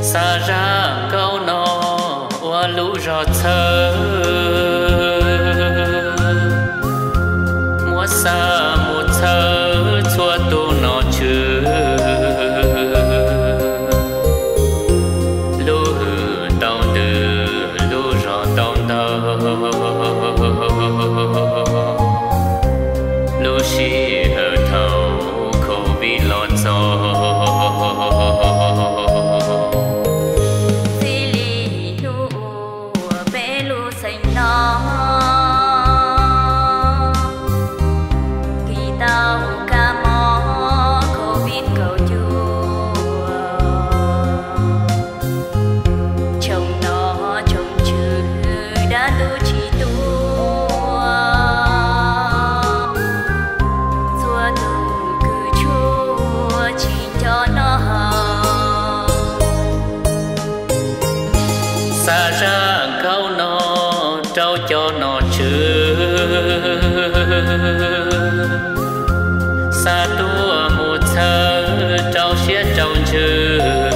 Xa zaj nkauj no ua lub zog txhawb, muab xa mus txhawb txhua tus nom tswv. Lub hwj tau ntws, lub zog tau ntau, lub sij hawm thaum COVID los txog, txij li hnub uas peb lub xeev no kis tau kab mob COVID kaum cuaj. Tshooj nom tshooj tswv dab tub tsis tuaj, txhua tus kws tshuaj tsis nco noj haus. Xa zaj nkauj no rau cov nom tswv, xa tuaj mus txhawb rau siab rau ntsws.